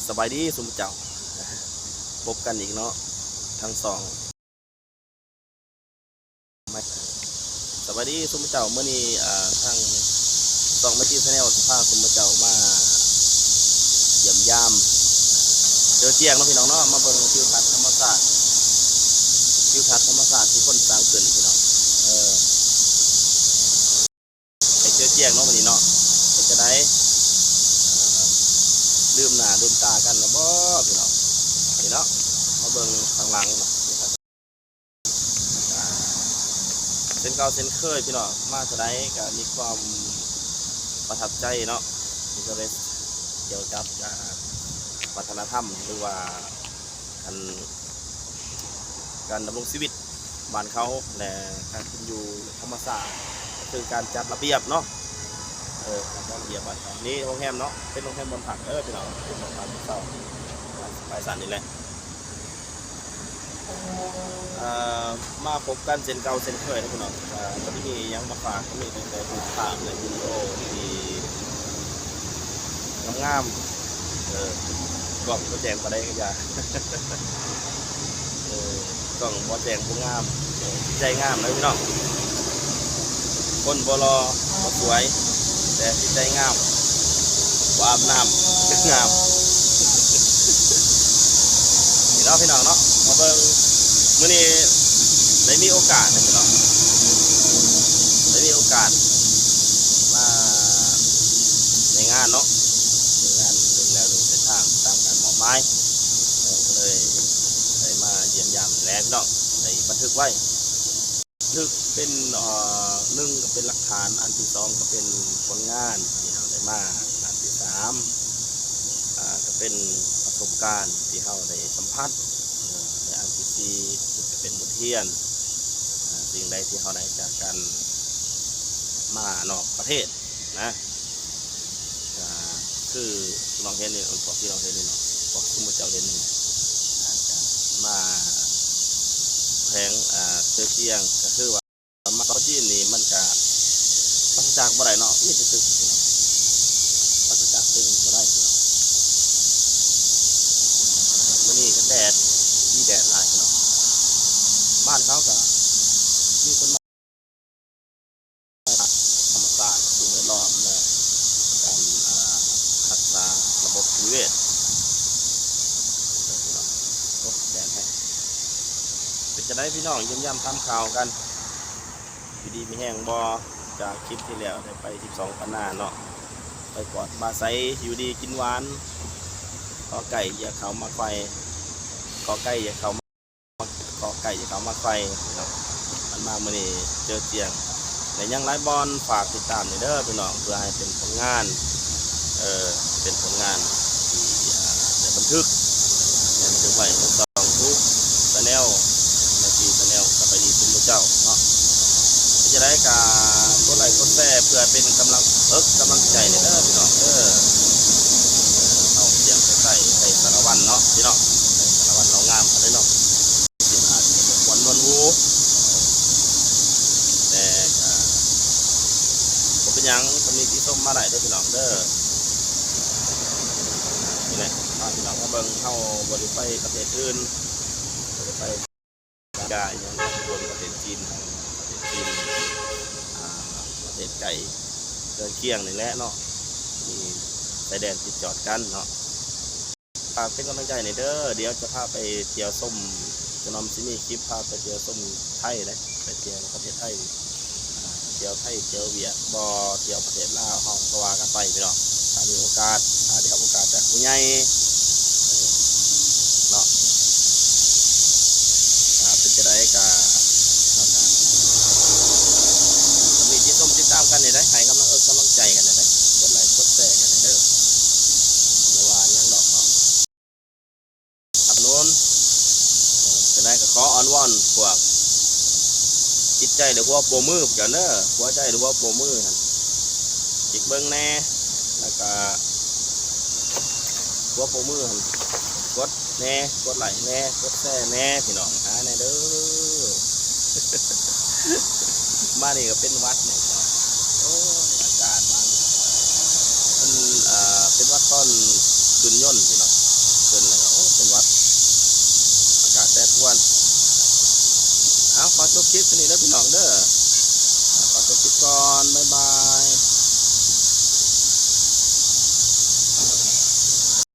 ສະບາຍດີຊຸມເຈົ້າ ພົບກັນອີກເນາະ ທັງສອງ ສະບາຍດີຊຸມເຈົ້າ. ມື້ນີ້ ເອີ ທາງຊ່ອງ Mighty Channel ຊິພາຊຸມເຈົ້າມາຢ້ຽມຢາມ ເຈີຈຽງເນາະ ພີ່ນ້ອງເນາະ, ມາເບິ່ງທິວທັດທຳມະຊາດ ທິວທັດທຳມະຊາດທີ່ຄົນສ້າງຂຶ້ນ ພີ່ນ້ອງ ເອີ. ໄປເຈີຈຽງເນາະມື້ນີ້ເນາະ ເປັນຈັ່ງໃດ ເອີ ລືມໜ້າລືມຕາກັນແລ້ວບໍ່ ພີ່ນ້ອງ? ນີ້ເນາະ ມາເບິ່ງຂ້າງຫຼັງເນາະ ເຊັ່ນເກົ່າເຊັ່ນເຄີຍ ພີ່ນ້ອງ ມາເທື່ອໃດກໍມີຄວາມປະທັບໃຈເນາະ ອິນເທີເຣສກ່ຽວກັບ ອາ ວັດທະນະທຳ ຫຼືວ່າ ອັນ ການດຳລົງຊີວິດບ້ານເຂົາ ແລະ ການເປັນຢູ່ທຳມະຊາດ ກໍຄືການຈັດລະບຽບເນາະ ເອີ ການຈັດລະບຽບບ້ານເຂົາ. ນີ້ໂຮງແຮມເນາະ ເປັນໂຮງແຮມບ່ອນພັກເດີພີ່ນ້ອງ ເປັນບ່ອນພັກເຊົາ ໄປຊັ້ນນີ້ແຫຼະ. ເອີ ມາພົບກັນເຊັ່ນເກົ່າເຊັ່ນເຄີຍເນາະ ພີ່ນ້ອງ. ເອີ ບໍ່ໄດ້ມີຫຍັງມາຝາກ ກໍມີແຕ່ຮູບພາບ ແລະ ວິດີໂອທີ່ງາມໆ ເອີ ກ້ອງບໍ່ແຈ້ງປານໃດກໍຢ່າ ເອີ ກ້ອງບໍ່ແຈ້ງບໍ່ງາມ ເອີ ຈິດໃຈງາມເດີພີ່ນ້ອງ. ຄົນບໍ່ຫຼໍ່ບໍ່ສວຍ ແຕ່ຈິດໃຈງາມ ບໍ່ອາບນ້ຳ ງາມ ນີ້ເນາະ ພີ່ນ້ອງເນາະ. ມາເບິ່ງ ມື້ນີ້ໄດ້ມີໂອກາດເນາະ ພີ່ນ້ອງ ໄດ້ມີໂອກາດມາໃນງານເນາະ ໃນງານໜຶ່ງແນວໜຶ່ງເສັ້ນທາງຕາມການມອບໝາຍ ເອີ ກໍເລີຍໄດ້ມາຢ້ຽມຢາມແຫຼະ ພີ່ນ້ອງ ໄດ້ບັນທຶກໄວ້. ບັນທຶກເປັນ ເອີ ໜຶ່ງກໍເປັນຫຼັກຖານ, ອັນທີສອງກໍເປັນຜົນງານທີ່ເຮົາໄດ້ມາ, ອັນທີສາມ ອາ ກໍເປັນປະສົບການທີ່ເຮົາໄດ້ສຳຜັດ, ແລະ ອັນທີສີ່ກໍຈະເປັນບົດຮຽນ, ອາ ສິ່ງໃດທີ່ເຮົາໄດ້ຈາກການມານອກປະເທດນະ. ກະຄືພວກນ້ອງເຫັນນີ້ ພວກພີ່ນ້ອງເຫັນນີ້ເນາະ ພວກຊຸມເຈົ້າເຫັນນີ້ ອາ ກະມາແຂວງ ອາ ເຊີຈຽງ ກະຄືວ່າມາປາຈີນນີ້ມັນກະປາສະຈາກບໍ່ໄດ້ເນາະ ມີແຕ່ຕຶກ ປາສະຈາກຕຶກບໍ່ໄດ້. ມື້ນີ້ກໍແດດ ມີແດດຫຼາຍເນາະ ບ້ານເຂົາກະມີຕົ້ນໄມ້ ທຳມະຊາດ ສິ່ງແວດລ້ອມ ແລະ ການ ອາ ຮັກສາລະບົບນິເວດ. ໂອ້ ແດດແຮງ ເປັນຈັ່ງໃດພີ່ນ້ອງ ຢ້ຽມຢາມຖາມຂ່າວກັນ ຢູ່ດີມີແຮງບໍ່? ຈາກຄລິບທີ່ແລ້ວໄດ້ໄປສິບສອງປັນນາເນາະ ໄປກວດມາໃສ ຢູ່ດີກິນຫວານ ຂໍໄກ່ຢ່າເຂົ້າມາໄຂ ຂໍໄກ່ຢ່າເຂົ້າມາ ຂໍໄກ່ຢ່າເຂົ້າມາໄຂເນາະ. ອັນມາມື້ນີ້ເຈີຈຽງ ແລະ ຍັງຫຼາຍບ່ອນ ຝາກຕິດຕາມແດ່ເດີພີ່ນ້ອງ ເພື່ອໃຫ້ເປັນຜົນງານ ເອີ ເປັນຜົນງານທີ່ ອາ ໄດ້ບັນທຶກ ໄດ້ບັນທຶກໄວ້ໃນຊ່ອງ YouTube Channel Mighty Channel ສະບາຍດີຊຸມເຈົ້າເນາະ. ເປັນຈັ່ງໃດກໍກົດໄລກົດແຊເພື່ອເປັນກຳລັງເອິກກຳລັງໃຈແດ່ເດີພີ່ນ້ອງເດີ. ເຮົາສຽງໃສໆ ໄທສາລະວັນເນາະພີ່ນ້ອງ ໄທສາລະວັນເຮົາງາມເດ້ເນາະ. ອາດຈະບໍ່ຄວນນວນຫູ ແຕ່ກໍບໍ່ເປັນຫຍັງ ຕຳໜິຕິຊົມມາໄດ້ເດີພີ່ນ້ອງເດີ. ນີ້ແຫຼະ ພາພີ່ນ້ອງມາເບິ່ງ ເຮົາບໍ່ໄດ້ໄປປະເທດອື່ນ ບໍ່ໄດ້ໄປກາອີ່ຫຍັງ ເບິ່ງປະເທດຈີນ ປະເທດຈີນ ອາ ປະເທດໃກ້ເຮືອນຄຽງນີ້ແຫຼະເນາະ ມີຊາຍແດນຕິດຈອດກັນເນາະ. ຝາກເປັນກຳລັງໃຈແດ່ເດີ ດຽວຈະພາໄປທ່ຽວຊົມ ຈະນອມຊິມີຄລິບພາໄປທ່ຽວຊົມໄທເດ້ ໄປທ່ຽວປະເທດໄທ ອາ ທ່ຽວໄທ ທ່ຽວຫວຽດ ບໍ່ທ່ຽວປະເທດລາວເຮົາ ກໍວ່າກັນໄປພີ່ນ້ອງ. ຖ້າມີໂອກາດ ຖ້າໄດ້ຮັບໂອກາດຈາກຜູ້ໃຫຍ່ເນາະ ຖ້າເປັນຈັ່ງໃດກໍ ເຮົາກໍມີທີ່ຊົມຕິດຕາມກັນນີ້ເດ້ ໃຫ້ກຳລັງເອິກກຳລັງໃຈກັນນີ້ເດ້ ກົດໄລກົດແຊກັນນີ້ເດີ ບໍ່ວ່າຫຍັງດອກເນາະ. ສະໜັບສະໜູນ ເອີ ຈັ່ງໃດກໍຂໍອ້ອນວອນພວກຈິດໃຈ ຫຼື ຫົວໂປ້ມືກັນເດີ ຫົວໃຈ ຫຼື ຫົວໂປ້ມືຫັ້ນ ອີກເບິ່ງແດ່ ແລ້ວກໍຫົວໂປ້ມືຫັ້ນ ກົດແດ່ ກົດໄລແດ່ ກົດແຊແດ່ ພີ່ນ້ອງຫາແດ່ເດີ. ມານີ້ກໍເປັນຫວັດນີ້ພີ່ນ້ອງ ໂອ້ຍ ອາກາດມັນ ມັນ ເອີ ເປັນຫວັດຕອນຂຶ້ນຍົນພີ່ນ້ອງ. ເອົາ ຂໍຈົບຄລິບເທົ່ານີ້ເດີພີ່ນ້ອງເດີ ຂໍຈົບຄລິບກ່ອນ ບາຍບາຍ.